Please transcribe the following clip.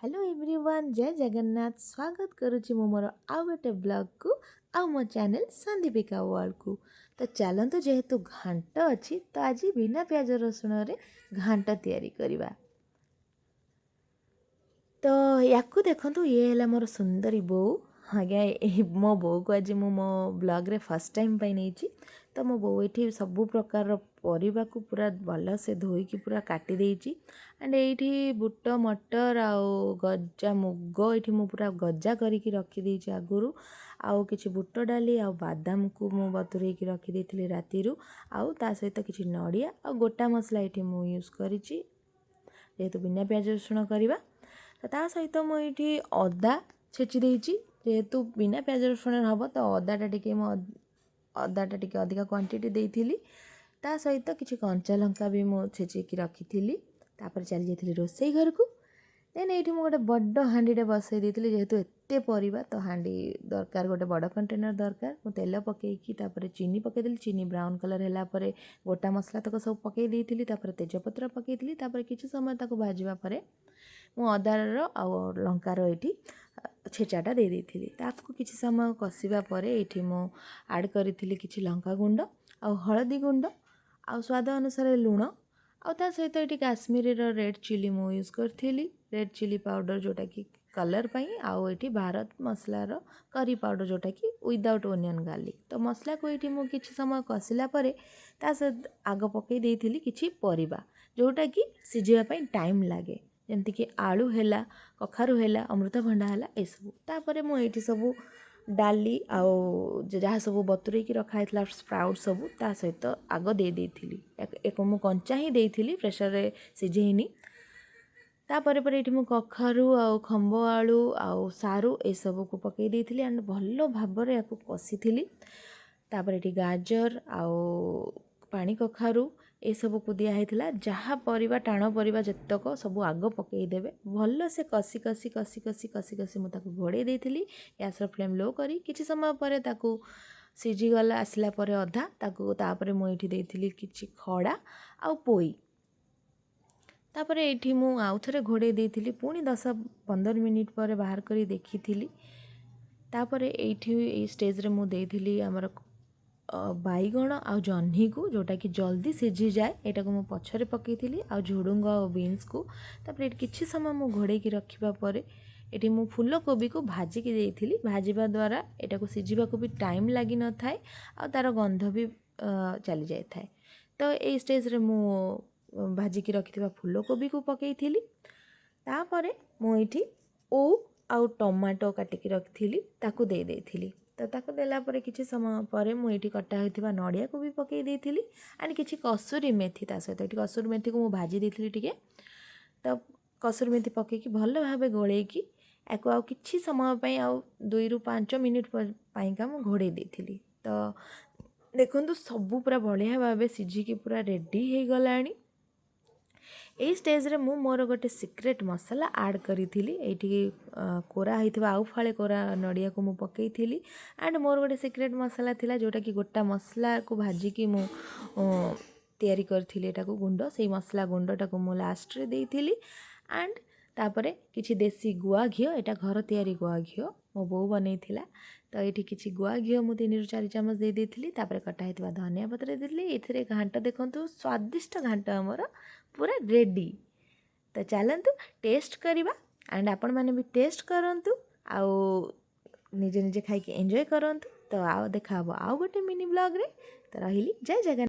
Hello everyone, ଜୟ ଜଗନ୍ନାଥ। ସ୍ୱାଗତ କରୁଛି ମୁଁ ମୋର ଆଉ ଗୋଟେ ବ୍ଲଗ୍କୁ ଆଉ ମୋ ଚ୍ୟାନେଲ୍ ସନ୍ଦୀପିକା ୱାର୍ଲଡ଼କୁ। ତ ଚାଲନ୍ତୁ, ଯେହେତୁ ଘାଣ୍ଟ ଅଛି, ତ ଆଜି ବିନା ପିଆଜ ରସୁଣରେ ଘାଣ୍ଟ ତିଆରି କରିବା। ତ ୟାକୁ ଦେଖନ୍ତୁ, ଇଏ ହେଲା ମୋର ସୁନ୍ଦରୀ ବୋଉ। ଆଜ୍ଞା, ଏହି ମୋ ବୋଉକୁ ଆଜି ମୁଁ ମୋ ବ୍ଲଗ୍ରେ ଫାର୍ଷ୍ଟ ଟାଇମ୍ ପାଇଁ ନେଇଛି। ତ ମୋ ବୋଉ ଏଇଠି ସବୁ ପ୍ରକାରର ପରିବାକୁ ପୁରା ଭଲସେ ଧୋଇକି ପୁରା କାଟି ଦେଇଛି। ଆଣ୍ଡ ଏଇଠି ବୁଟ, ମଟର ଆଉ ଗଜା ମୁଗ ଏଇଠି ମୁଁ ପୁରା ଗଜା କରିକି ରଖିଦେଇଛି ଆଗରୁ। ଆଉ କିଛି ବୁଟ ଡାଲି ଆଉ ବାଦାମକୁ ମୁଁ ବତୁରେଇକି ରଖିଦେଇଥିଲି ରାତିରୁ। ଆଉ ତା ସହିତ କିଛି ନଡ଼ିଆ ଆଉ ଗୋଟା ମସଲା ଏଇଠି ମୁଁ ୟୁଜ୍ କରିଛି, ଯେହେତୁ ବିନା ପିଆଜ ରସୁଣ କରିବା। ତ ତା ସହିତ ମୁଁ ଏଇଠି ଅଦା ଛେଚି ଦେଇଛି। ଯେହେତୁ ବିନା ପିଆଜ ରସୁଣରେ ହେବ, ତ ଅଦାଟା ଟିକେ ଅଧିକା କ୍ୱାଣ୍ଟିଟି ଦେଇଥିଲି। ତା ସହିତ କିଛି କଞ୍ଚା ଲଙ୍କା ବି ମୁଁ ଛେଚିକି ରଖିଥିଲି। ତାପରେ ଚାଲି ଯାଇଥିଲି ରୋଷେଇ ଘରକୁ। ଦେନ୍ ଏଇଠି ମୁଁ ଗୋଟେ ବଡ଼ ହାଣ୍ଡିଟେ ବସେଇ ଦେଇଥିଲି। ଯେହେତୁ ଏତେ ପରିବା, ତ ହାଣ୍ଡି ଦରକାର, ଗୋଟେ ବଡ଼ କଣ୍ଟେନର୍ ଦରକାର। ମୁଁ ତେଲ ପକେଇକି ତାପରେ ଚିନି ପକେଇଦେଲି। ଚିନି ବ୍ରାଉନ୍ କଲର୍ ହେଲା ପରେ ଗୋଟା ମସଲା ତକ ସବୁ ପକେଇ ଦେଇଥିଲି। ତାପରେ ତେଜପତ୍ର ପକେଇଥିଲି। ତାପରେ କିଛି ସମୟ ତାକୁ ଭାଜିବା ପରେ ମୁଁ ଅଦାର ଆଉ ଲଙ୍କାର ଏଇଠି ଛେଚାଟା ଦେଇ ଦେଇଥିଲି। ତାକୁ କିଛି ସମୟ କଷିବା ପରେ ଏଇଠି ମୁଁ ଆଡ଼୍ କରିଥିଲି କିଛି ଲଙ୍କା ଗୁଣ୍ଡ ଆଉ ହଳଦୀ ଗୁଣ୍ଡ ଆଉ ସ୍ୱାଦ ଅନୁସାରେ ଲୁଣ। ଆଉ ତା ସହିତ ଏଇଠି କାଶ୍ମୀରୀର ରେଡ଼୍ ଚିଲି ମୁଁ ୟୁଜ୍ କରିଥିଲି, ରେଡ଼୍ ଚିଲି ପାଉଡ଼ର, ଯେଉଁଟାକି କଲର୍ ପାଇଁ। ଆଉ ଏଇଠି ଭାରତ ମସଲାର କରି ପାଉଡ଼ର, ଯେଉଁଟାକି ୱିଦାଉଟ୍ ଓନିଅନ୍ ଗାର୍ଲିକ୍। ତ ମସଲାକୁ ଏଇଠି ମୁଁ କିଛି ସମୟ କଷିଲା ପରେ ତା ସହିତ ଆଗ ପକାଇ ଦେଇଥିଲି କିଛି ପରିବା, ଯେଉଁଟାକି ସିଝିବା ପାଇଁ ଟାଇମ୍ ଲାଗେ, ଯେମିତିକି ଆଳୁ ହେଲା, କଖାରୁ ହେଲା, ଅମୃତଭଣ୍ଡା ହେଲା, ଏସବୁ। ତାପରେ ମୁଁ ଏଇଠି ସବୁ ଡାଲି ଆଉ ଯାହା ସବୁ ବତୁରେଇକି ରଖା ହେଇଥିଲା, ସ୍ପ୍ରାଉଟ୍ ସବୁ ତା ସହିତ ଆଗ ଦେଇ ଦେଇଥିଲି। ଏକ ମୁଁ କଞ୍ଚା ହିଁ ଦେଇଥିଲି, ପ୍ରେସରରେ ସିଝେଇନି। ତାପରେ ପରେ ଏଇଠି ମୁଁ କଖାରୁ ଆଉ ଖମ୍ବ ଆଳୁ ଆଉ ସାରୁ ଏସବୁକୁ ପକାଇ ଦେଇଥିଲି ଆଣ୍ଡ ଭଲ ଭାବରେ ୟାକୁ କଷିଥିଲି। ତାପରେ ଏଠି ଗାଜର ଆଉ ପାଣି କଖାରୁ ଏସବୁକୁ ଦିଆହେଇଥିଲା। ଯାହା ପରିବା, ଟାଣ ପରିବା ଯେତକ ସବୁ ଆଗ ପକାଇଦେବେ। ଭଲସେ କଷି କଷି କଷି କଷି କଷି କଷି ମୁଁ ତାକୁ ଘୋଡ଼େଇ ଦେଇଥିଲି, ଗ୍ୟାସ୍ର ଫ୍ଲେମ୍ ଲୋ କରି। କିଛି ସମୟ ପରେ ତାକୁ ସିଝିଗଲା, ଆସିଲା ପରେ ଅଧା ତାକୁ, ତାପରେ ମୁଁ ଏଇଠି ଦେଇଥିଲି କିଛି ଖଡ଼ା ଆଉ ପୋଇ। ତାପରେ ଏଇଠି ମୁଁ ଆଉ ଥରେ ଘୋଡ଼େଇ ଦେଇଥିଲି। ପୁଣି 10-15 ମିନିଟ୍ ପରେ ବାହାର କରି ଦେଖିଥିଲି। ତାପରେ ଏଇଠି ଏଇ ଷ୍ଟେଜ୍ରେ ମୁଁ ଦେଇଥିଲି ଆମର ବାଇଗଣ ଆଉ ଜହ୍ନିକୁ, ଯେଉଁଟାକି ଜଲ୍ଦି ସିଝିଯାଏ। ଏଇଟାକୁ ମୁଁ ପଛରେ ପକାଇଥିଲି, ଆଉ ଝୁଡ଼ୁଙ୍ଗ ଆଉ ବିନ୍ସକୁ। ତାପରେ ଏଇଠି କିଛି ସମୟ ମୁଁ ଘୋଡ଼େଇକି ରଖିବା ପରେ ଏଠି ମୁଁ ଫୁଲକୋବିକୁ ଭାଜିକି ଦେଇଥିଲି। ଭାଜିବା ଦ୍ୱାରା ଏଇଟାକୁ ସିଝିବାକୁ ବି ଟାଇମ୍ ଲାଗିନଥାଏ ଆଉ ତା'ର ଗନ୍ଧ ବି ଚାଲି ଯାଇଥାଏ। ତ ଏଇ ଷ୍ଟେଜ୍ରେ ମୁଁ ଭାଜିକି ରଖିଥିବା ଫୁଲକୋବିକୁ ପକାଇଥିଲି। ତାପରେ ମୁଁ ଏଇଠି ଓଉ ଆଉ ଟମାଟୋ କାଟିକି ରଖିଥିଲି, ତାକୁ ଦେଇ ଦେଇଥିଲି। ତ ତାକୁ ଦେଲା ପରେ କିଛି ସମୟ ପରେ ମୁଁ ଏଇଠି କଟା ହୋଇଥିବା ନଡ଼ିଆକୁ ବି ପକାଇ ଦେଇଥିଲି ଆଣ୍ଡ କିଛି କସୁରୀ ମେଥି ତା ସହିତ। ଏଠି କସୁରୀ ମେଥିକୁ ମୁଁ ଭାଜି ଦେଇଥିଲି ଟିକେ। ତ କସୁରୀ ମେଥି ପକାଇକି ଭଲ ଭାବେ ଗୋଳେଇକି ୟାକୁ ଆଉ କିଛି ସମୟ ପାଇଁ, ଆଉ 2ରୁ 5 ମିନିଟ୍ ପାଇଁକା ମୁଁ ଘୋଡ଼େଇ ଦେଇଥିଲି। ତ ଦେଖନ୍ତୁ, ସବୁ ପୁରା ବଢ଼ିଆ ଭାବେ ସିଝିକି ପୁରା ରେଡ଼ି ହେଇଗଲାଣି। ଏଇ ଷ୍ଟେଜ୍ରେ ମୁଁ ମୋର ଗୋଟେ ସିକ୍ରେଟ୍ ମସଲା ଆଡ଼୍ କରିଥିଲି। ଏଇଠି କୋରା ହେଇଥିବା ଆଉ ଫାଳେ କୋରା ନଡ଼ିଆକୁ ମୁଁ ପକାଇଥିଲି। ଆଣ୍ଡ ମୋର ଗୋଟେ ସିକ୍ରେଟ୍ ମସଲା ଥିଲା, ଯେଉଁଟାକି ଗୋଟା ମସଲାକୁ ଭାଜିକି ମୁଁ ତିଆରି କରିଥିଲି ଏଟାକୁ ଗୁଣ୍ଡ। ସେଇ ମସଲା ଗୁଣ୍ଡଟାକୁ ମୁଁ ଲାଷ୍ଟରେ ଦେଇଥିଲି। ଆଣ୍ଡ ତାପରେ କିଛି ଦେଶୀ ଗୁଆ ଘିଅ। ଏଇଟା ଘର ତିଆରି ଗୁଆ ଘିଅ, ମୋ ବୋଉ ବନେଇଥିଲା। ତ ଏଇଠି କିଛି ଗୁଆ ଘିଅ ମୁଁ 3ରୁ 4 ଚାମଚ ଦେଇ ଦେଇଥିଲି। ତାପରେ କଟା ହେଇଥିବା ଧନିଆ ପତ୍ର ଦେଇଥିଲି। ଏଥିରେ ଘାଣ୍ଟ ଦେଖନ୍ତୁ, ସ୍ୱାଦିଷ୍ଟ ଘାଣ୍ଟ ଆମର ପୁରା ରେଡ଼ି। ତ ଚାଲନ୍ତୁ ଟେଷ୍ଟ କରିବା। ଆଣ୍ଡ ଆପଣମାନେ ବି ଟେଷ୍ଟ କରନ୍ତୁ ଆଉ ନିଜେ ନିଜେ ଖାଇକି ଏନ୍ଜୟ କରନ୍ତୁ। ତ ଆଉ ଦେଖା ହେବ ଆଉ ଗୋଟେ ମିନି ବ୍ଲଗ୍ରେ। ତ ରହିଲି, ଜୟ ଜଗନ୍ନାଥ।